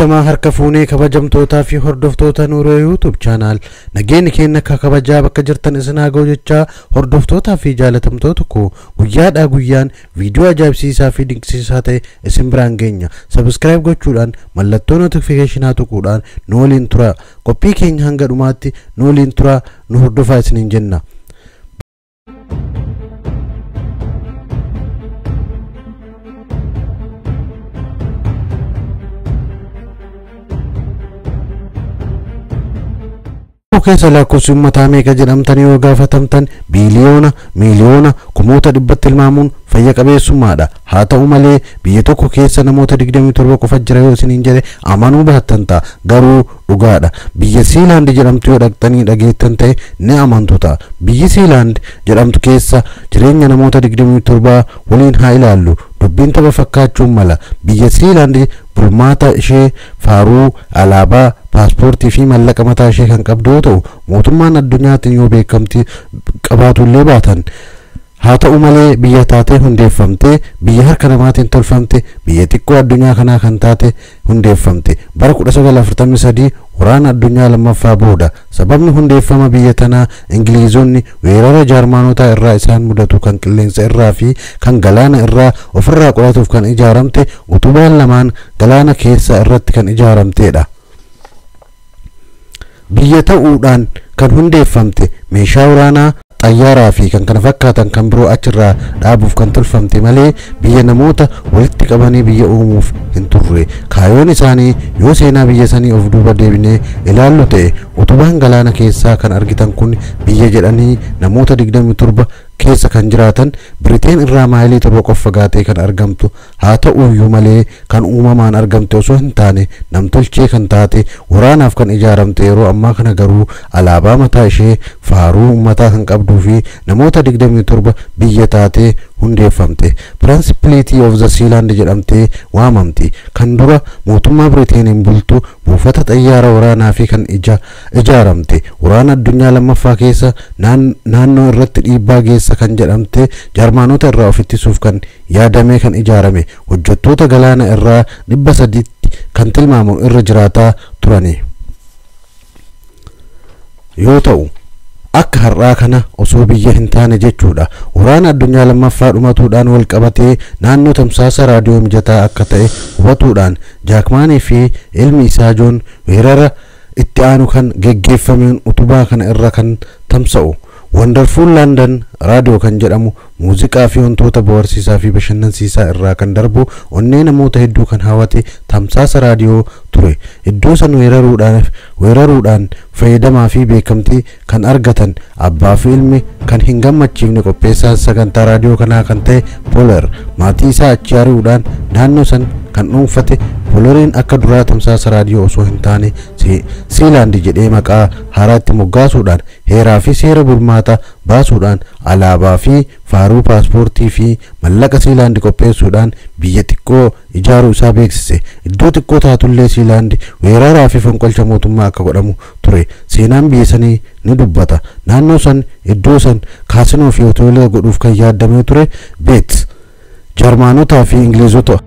Shamaa harka fuunee kabajamtootaa fi hordoftoota Nuuree YouTube channel nageenyi keenya akka kabajaa bakka jirtan isin haa ga'u jechaa hordoftootaa fi jaalatamtoota koo guyyaadhaa guyyaan viidiyoo ajaa'ibsiisaa fi dinqisiisaa ta'e isin biraan geenya. Subscribe gochuudhaan mallattoo notifiikeeshinaa tuquudhaan nu waliin tura. Qophii keenya hanga dhumaatti nu waliin tura, nu hordofaa isiniin jenna. Keessa lakkoofsi uummataa meeqa jedhamtan yoo gaafatamtan biiliyoona miiliyoona kumoota dhibbatti tilmaamuun fayya qabeessummaadha. Haa ta'u malee biyya tokko keessa namoota 27 qofa jira yoo isiniin jedhe amanuu baattan ta'a. Garuu dhugaadha. Biyya Siilaand jedhamtu yoo dhaqxanii dhageettan ta'e ni amantu ta'a. Biyyi Siilaand jedhamtu keessa jireenya namoota 27 waliin haa ilaallu. Dubbiin tapha fakkaachuun mala. Biyya Siilaand bulmaata ishee faaruu, alaabaa, paaspoortii fi mallaqa mataa ishee kan qabdu yoo ta'u mootummaan addunyaatiin yoo beekamtii qabaatullee baatan haa ta'u malee biyya taatee hundeeffamte, biyya harka namaatiin tolfamte, biyya xiqqoo addunyaa kanaa kan taate hundeeffamte bara 1943 waraana addunyaa lammaffaa booda. Sababni hundeeffama biyya tanaa Ingiliizonni weerara Jaarmaanotaa irraa isaan mudatu kan qilleensa irraa fi kan galaana irraa ofirraa qolatuuf kan ijaaramte utubaan lamaan galaana keessa irratti kan ijaaramtedha. Biyya ta'uudhaan kan hundeeffamte meeshaa waraanaa xayyaaraa fi kan kana fakkaatan kan biroo achirraa dhaabuuf kan tolfamte malee biyya namoota walitti qabanii biyya uumuuf hin turre. Kaayoon isaanii yoo seenaa biyya sanii of duuba deebinee ilaallu ta'e utubaan galaana keessaa kan argitan kun biyya jedhanii namoota 27 keessa kan jiraatan Biriteen irraa maayilii 7 qofa fagaatee kan argamtu haa ta'uyyuu malee kan uumamaan argamte osoo hin taane namtolchee kan taate waraanaaf kan ijaaramte yeroo ammaa kana garuu alaabaa mataa ishee faaruu uummataa kan qabduu fi namoota 27 biyya taatee hundeeffamte. Principality of the Sealand jedhamtee waamamti. Kan dura mootummaa Biriteeniin bultu buufata xayyaara waraanaa fi kan ijaaramte waraana addunyaa lammaffaa keessa naannoo irratti dhiibbaa geessa kan jedhamte Jaarmaanota irraa of ittisuuf kan yaadamee kan ijaarame hojjettoota galaana irraa 300 kan tilmaamu irra jiraataa turani yoo ta'u akka har'aa kana osoo biyya hin taane jechuudha. Waraana addunyaa lammaffaa dhumatuudhaan wal qabatee naannoo tamsaasa raadiyoo mijataa akka ta'e hubatuudhaan Jaakmaanii fi ilmi isaa Joon weerara itti aanu kan geggeeffameen utubaa kana irra kan tamsa'u Wonderful London raadiyoo kan jedhamu muuziqaa fi wantoota bohaarsiisaa fi bashannansiisaa irraa kan darbu onnee namoota hedduu kan hawwate tamsaasa raadiyoo ture. Iddoo san weeraruudhaan fayyadamaa fi beekamtii kan argatan abbaa fi ilmi kan hin gammachiifne qopheessaa sagantaa raadiyoo kanaa kan ta'e Pooler maatii isaa achi ari'uudhaan naannoo san kan dhuunfate. Pooleriin akka duraa tamsaasa raadiyoo osoo hin taane Siilaand jedhee maqaa haaraatti moggaasuudhaan heeraa fi seera bulmaataa baasuudhaan alaabaa fi faaruu paaspoortii fi mallaqa Siilaand qopheessuudhaan biyya xiqqoo ijaaruu isaa beeksise. Iddoo xiqqoo taatullee Siilaand weeraraa fi fonqolcha mootummaa akka godhamu ture. Seenaan biyya sanii ni dubbata. Naannoo san iddoo san kaasinoo fi hoteela godhuuf kan yaadamee ture beet Jarmaanotaa fi Ingiliizota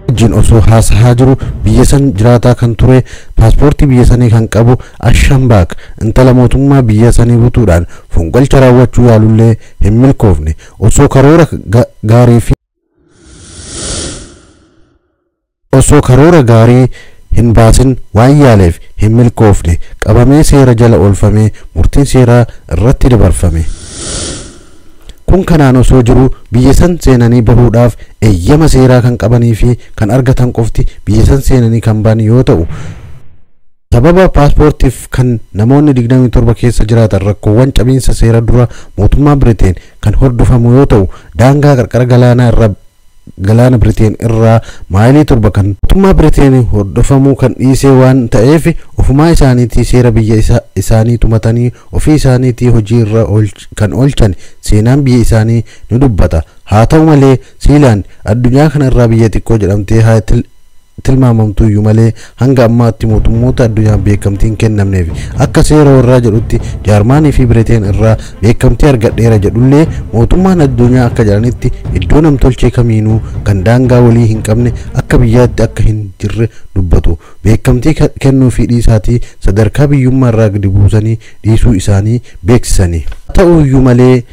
wajjin osoo haasahaa jiru biyya san jiraataa kan ture paaspoortii biyya sanii kan qabu Ashambaak intala mootummaa biyya sanii butuudhaan fonqolcha raawwachuu yaalullee hin milkoofne. Osoo karoora gaarii hin baasin waan yaaleef hin milkoofne. Qabamee seera jala oolfamee murtiin seeraa irratti dabarfame. Kun kanaan osoo jiru biyya san seenanii bahuudhaaf eeyyama seeraa kan qabanii fi kan argatan qofti biyya san seenanii kan ba'an yoo ta'u sababa paaspoortiif kan namoonni 27 keessa jiraatan rakkoowwan cabiinsa seera dura mootummaa Biriteen kan hordofamu yoo ta'u daangaa qarqara galaanaa irra galaana Biriteen irraa maayilii 7 kan mootummaa Biriteen hordofamuu kan dhiisee waan ta'eef ofumaa isaaniitii seera biyya isaanii tumatanii ofii isaaniitii hojii irra kan oolchan seenaan biyya isaanii ni dubbata. Haa ta'u malee Siilaand addunyaa kana irraa biyya xiqqoo jedhamtee haa Tilmaamamtu iyyuu malee hanga ammaatti mootummoota addunyaan beekamtii hin kennamneef. Akka seera warraa jedhutti Jaarmaanii fi Biriteen irraa beekamtii argadheera jedhullee, mootummaan addunyaa akka jedhanitti iddoo namtolchee kamiinuu kan daangaa walii hin qabne akka biyyaatti akka hin jirre dubbatu. Beekamtii kennuu fi dhiisaatii sadarkaa biyyummaa irraa gadi buusanii dhiisuu isaanii beeksisani. Ta'u iyyuu malee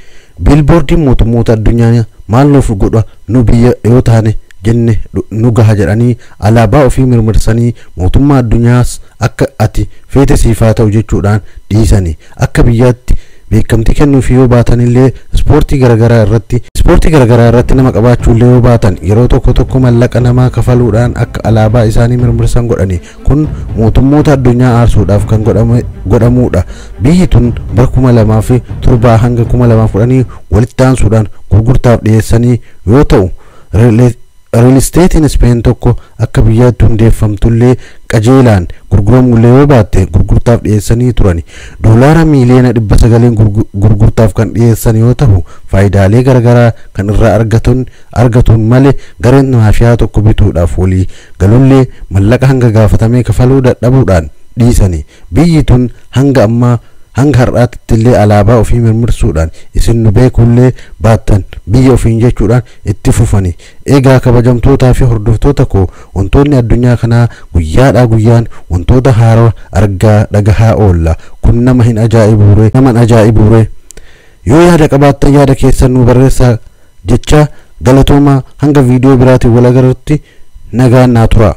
biilboordiin mootummoota addunyaa maal nuuf godha, nu biyya yoo taane jenne nu gaha jedhanii alaabaa ofii mirmirsanii, mootummaa addunyaas akka ati feete siif haa ta'u jechuudhaan dhiisani. Akka biyyaatti beekamtii kennuuf yoo baatanillee, ispoortii garaagaraa irratti nama qabaachuullee yoo baatan, yeroo tokko tokko mallaqa namaa kafaluudhaan akka alaabaa isaanii mirmirsan godhani. Kun mootummoota addunyaa aarsuudhaaf kan godhamudha. Biyyi tun bara 2007 hanga 2010 walitti aansuudhaan gurgurtaaf dhiyeessanii yoo ta'u, real estatein Speen tokko akka biyyaatti hundeeffamtullee qajeelaan gurguramullee yoo baatte gurgurtaaf dhiyeessanii turani. Doolaara miiliyoona 900n gurgurtaaf kan dhiyeessan yoo ta'u, faayidaalee garaagaraa kan irraa argatuun malee gareen maafiyaa tokko bituudhaaf walii galullee mallaqa hanga gaafatamee kafaluu dadhabuudhaan dhiisani. Biyyi tun hanga ammaa, hanga har'aatti illee alaabaa ofii mirmirsuudhaan isin nu beekullee baattan biyya ofiin jechuudhaan itti fufani. Egaa kabajamtootaa fi hordoftoota koo, wantoonni addunyaa kanaa guyyaadhaa guyyaan wantoota haaraa argaa dhagahaa oolla. Kun nama hin ajaa'ibuure? Nama hin ajaa'ibuure? Yoo yaada qabaattan yaada keessan nu barreessaa jecha, galatooma. Hanga viidiyoo biraatiin wal agarrutti nagaan naa tura.